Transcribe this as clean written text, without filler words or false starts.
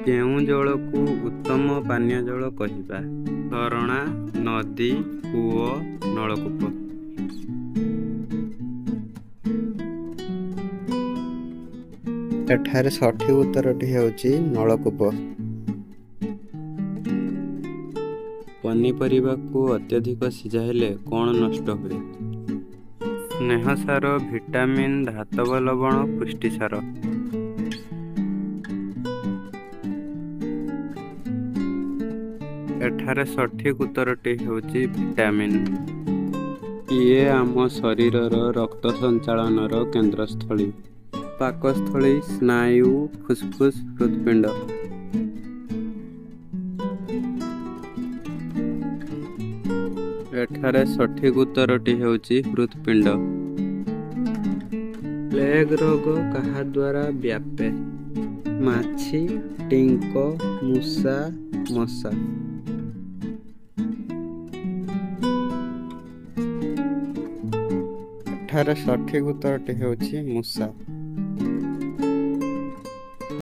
କେଉଁ ଜଳକୁ ଉତ୍ତମ ପାନୀୟ ଜଳ କହିବା? ଝରଣା, ନଦୀ, କୂଅ, ନଳକୂପ। ଏଠାରେ ସଠିକ୍ ଉତ୍ତରଟି ହେଉଛି ନଳକୂପ। ପନିପରିବାକୁ ଅତ୍ୟଧିକ ସିଝାଇଲେ କ'ଣ ନଷ୍ଟ ହୁଏ? ସ୍ନେହସାର, ଭିଟାମିନ୍, ଧାତବ ଲବଣ, ପୁଷ୍ଟିସାର। ଏଠାରେ ସଠିକ୍ ଉତ୍ତରଟି ହେଉଛି ଭିଟାମିନ୍। କିଏ ଆମ ଶରୀରର ରକ୍ତ ସଞ୍ଚାଳନର କେନ୍ଦ୍ରସ୍ଥଳୀ? ପାକସ୍ଥଳୀ, ସ୍ନାୟୁ, ଫୁସଫୁସ, ହୃତ୍ପିଣ୍ଡ। ଏଠାରେ ସଠିକ୍ ଉତ୍ତରଟି ହେଉଛି ହୃତ୍ପିଣ୍ଡ। ପ୍ଲେଗ ରୋଗ କାହାଦ୍ୱାରା ବ୍ୟାପେ? ମାଛି, ଟିଙ୍କ, ମୂଷା, ମଶା। ଏଠାରେ ସଠିକ୍ ଉତ୍ତରଟି ହେଉଛି ମୂଷା।